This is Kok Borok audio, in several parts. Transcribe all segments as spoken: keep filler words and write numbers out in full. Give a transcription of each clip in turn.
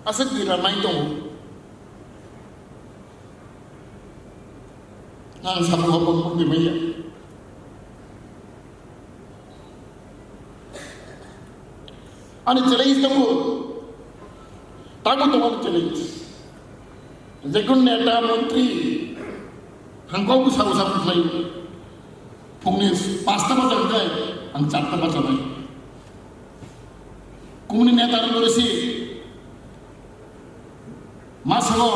Aswk di ranai tongo. Ang samung hapang pung di maya. Ani challenge tongo. Tabuk tongo ani challenge. Jekun neta, montri, hangkok bwsa bwsa bwkhlai. Phungni pasta bacha hwnkhe ang charta bachanai. Kumuni neta rok rwsi masango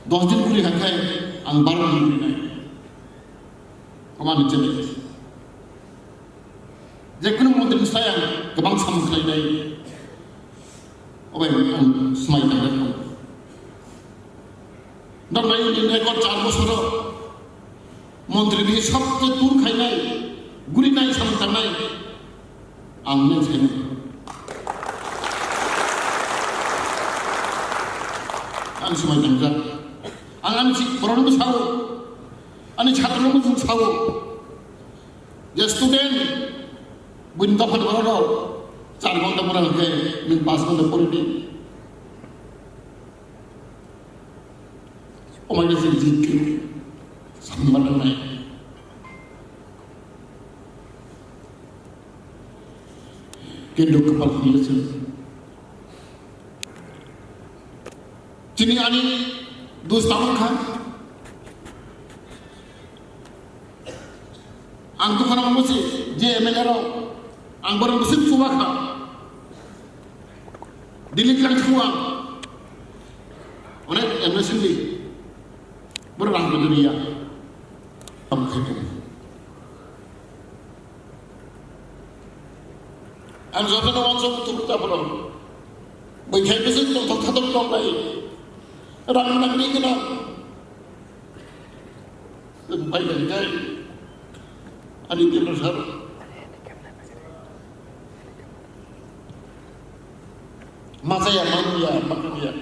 dos din guri hwnkhe ang baro din gurinai. Omo ani challenge. Jekunu montri ni sai ang kwbang samung khlainai. Obai ang swmai tangwi tongo. Noknai ni record char bosoro montri ni sabse tur khainai, gurinai samung tangnai ang neng sainai. Ang swmai tangjak. Ang ani si borok no sao, ani chhatro no sao. Je student, buini dopha ni borok rok char ghonta pora hwnkhe nwng panch ghonta pori di. Omo khe chwng jit khe samung ma nangnai. Kintu kwpal hamya chwng. Chini ani dos tabuk kha. Ang tukhana mangsi je M L A rok, ang borok bwswk chuba kha. Delhi tlang thung ang. Onek M L A sindi. Borok rang peduriya. Ang khai peduriya. Ang jotono wansok tubru ta borok. Bai khai bwswk tongthok thathok tonglai. Rang nangni gwnang. Bai bai kai. Ani tebra sar. Masa ya, manu ya, manu ya.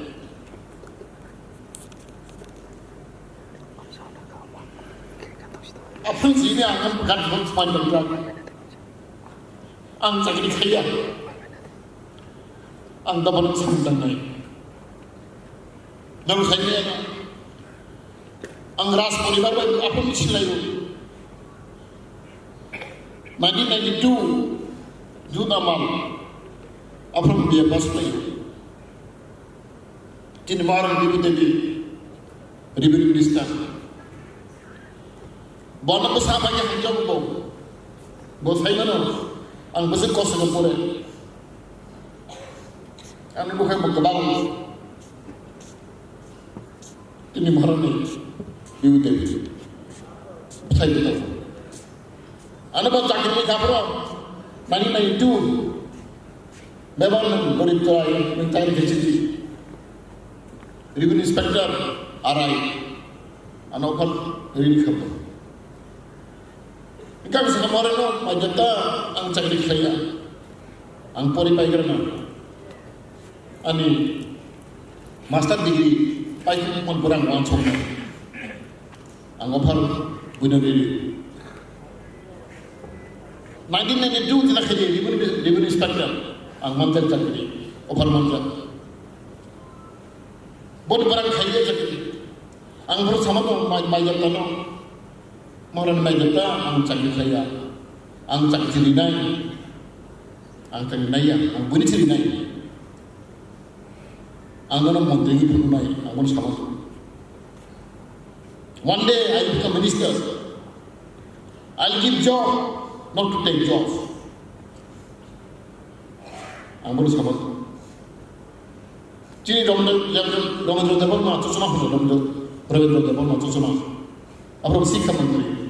Aphun sini ang kan bukan phone sepanjang jalan. Ang chakri khaiya. Ang dapat samdang nai. Nang khaiya na. Ang ras poribar bai aphun silai. Nineteen ninety-two June amal. Aphun dia pas bai. Chini Maharani Bibu Devi, Revenue Minister. Bono bwsa bai hamjak bo. Bo sai mano, ang bwswk kosto no pore. Ani bukhai bo kwbang. Chini Maharani Bibu Devi. Sai mano. Ano bo chakri ni kapro, nineteen ninety-two. Bebak nang gorib chwrai, nang chakri khe chidi. Revenue Inspector, R I. Ano phal rini khapo. Engkang sa kamore no, majata ang chakri khlaiya. Ang pori paigrana. Ani master degree pai mon porang wansokna. Ang offer buino riri. Nineteen ninety-two tila khaidi revenue, revenue inspector. Ang manjak chakri. Offer manjak. Boni barang khaidi chakri. Ang boro sama to mai, mai jata no. Moran mai jata ang chakri khaiya. Ang chakri nai. Ang chakri naiya. Ang buini chakri nai. Ang nono montri ni phunuknai, ang bono sama. One day I become minister. I'll give job, not to take job. Ang bono sama. Chini Ramendra, Ramendra Debbarma, chusma hono Ramendra, Ramendra Debbarma, chusma. Abraham Sikha Mantri.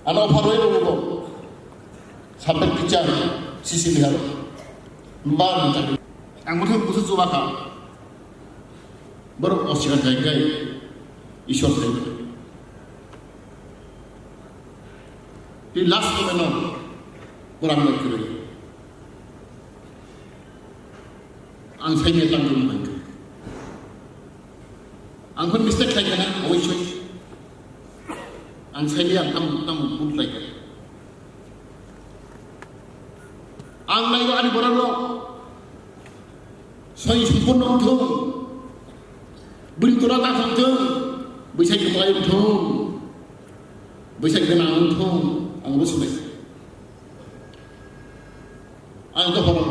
Ano pharoi rogo. Subject teacher, C C Bihar. Ba nang chakri. Ang bwthang bwthang chuba kha. Borok oswkar khai khai Ishwar khai khai. Tei last moment no borok ang bai kwrwi. Ang saimanya tang tong nang kha. Ang phano mistake khai kha na, obossoi. Ang saimanya ang tam tam bhul khai kha. Ang naigo ani borok rok. Soi sumpur nong thung, bini tora ta thung thung, bwsai kwplai wng thung, bwsai gwnang wng thung, ang bo swbai. Ang to horo,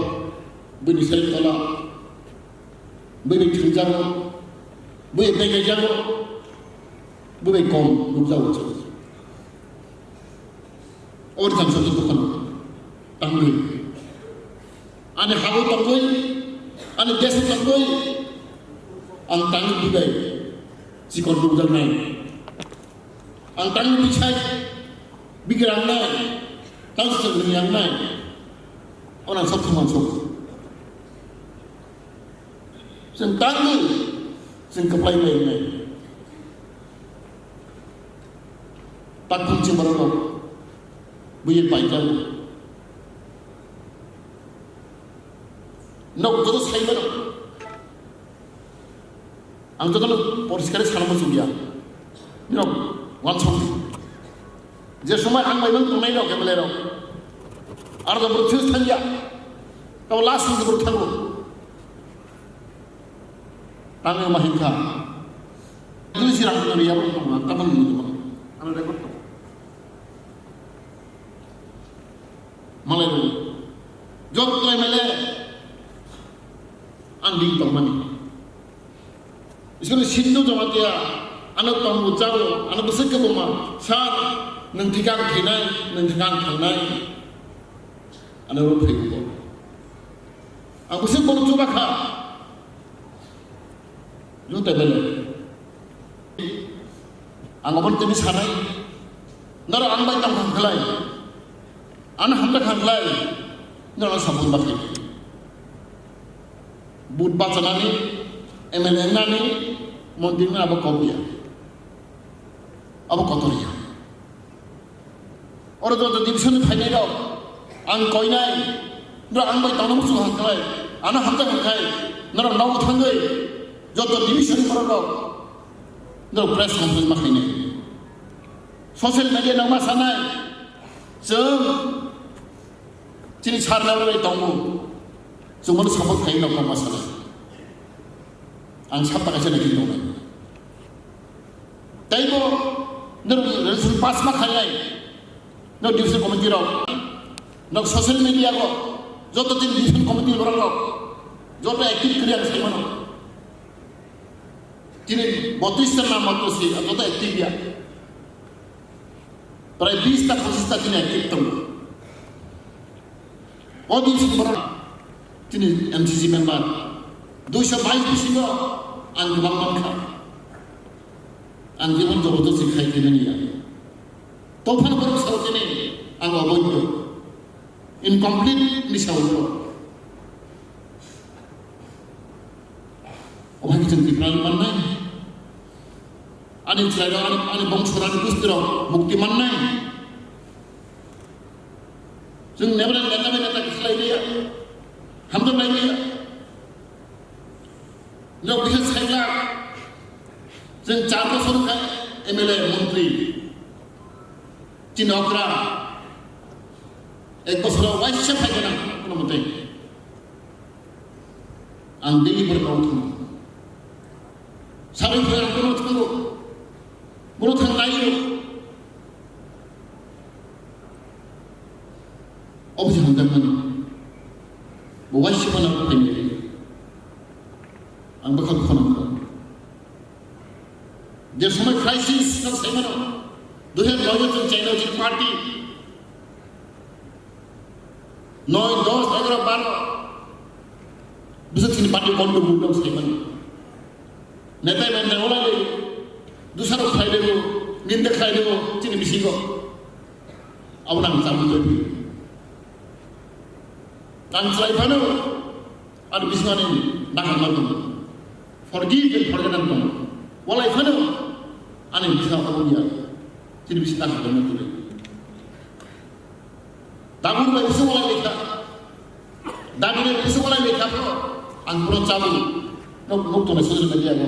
bini sai tola, bini thwngjago, bini bengaijago, bini kom nukjago. Ori thang soi sumpur kheno tangwi. Ani hago tongwi, ani desh tongwi, ang tangwi bibai chikon nukjaknai. Ang tangwi bisai bigrang nai, tang sejak yang nai. Ona sok thumang sok. Seng tangwi, seng kaplai bai nai. Takung chimaro no, buye pai jago. Nok joto sai mano. Ang jotono poriskar sana muchungya. Nok wansong. Je somoi ang bai mang tongnai rok, M L A rok. Ar do bwrwi thangya. Tamo last ni bwrwi thango. Tangwi ma hinkha. Dui si rang tong ya bwrwi tong, tamo ni tong. Ano record tong. Malai rw. Jotto M L A ang ding tongmani. Isini Sindhu Jamatia ano tongbo jago, ano bwswk khe buma, sir, nwng thikang thinai, nwng thikang thangnai. Ano rw phaibo. Ang bwswk bono chuba kha. Jotto M L A. Ang obo tini sanai, norok ang bai tong kha khlai, ano hamjak kha khlai, norok sabun bakhi. But bachanani, M L A nani, montri nani abo kok ya, abo kotor ya. Oro joto division ni phainai rok, ang koinai, norok ang bai tongna muchung hang khlai, ano hamjak hang khai, norok nogo thangwi, joto division ni borok rok, norok press conference ma khainai. Social media nang ma sanai, chwng chini sir nang bai tongo, chwng bono support khai nok ma sanai. Ang sab ta kaisa nai tongnai. Teibo norok resolution pass ma khainai. Norok division committee rok, norok social media go, joto tin division committee borok rok, joto active kwrwi ang sai mano. Tini botris ta nam matro si, joto active ya. Prai bis ta pochis ta tini active tongo. O din si borok tini M C C member duiso bais bisingo ang kwbang mankha. Ang jibon jogoto si khai tini ya. Tophano borok sao tini ang oboido. Incomplete ni sao borok. Obo hai chwng Tripura ni mannai. Ani chwrairok, ani, ani bongsorok, ani gustirok mukti mannai. Chwng nebai neta bai neta khlai liya. Hamjak lai liya. Nok bisa saila. Chwng char bosor kha M L A montri. Chini okra. Ek bosor waisa phai gana kono mote. Ang daily borok rok thango. Sabai phai ang borok thango. Borok thang lai rok. Obo se hamjak mani. Bo waisa bana phai ni. Ang bwkha bwkha nang. Je somoi crisis no sai mano. Dui hajar noi o chwng chaina chini party. Noi, dos, egaro, baro. Bisa chini party control mudok sai mano. Netai mentai olai de. Dusaro khlai de, ninde khlai de, chini bisingo. Abo nang cham twi. Nang chwrai phano. Ani bisingo ani nakarma tongo. Forgive and forget ang tongo. Walai phano ani bisingo abo ya. Chini bisingo nakarma tongo. Tabuk bai bisingo walai lekha. Dabi bai bisingo walai lekha phano ang phano chabu. Nok, nok tongo social media go.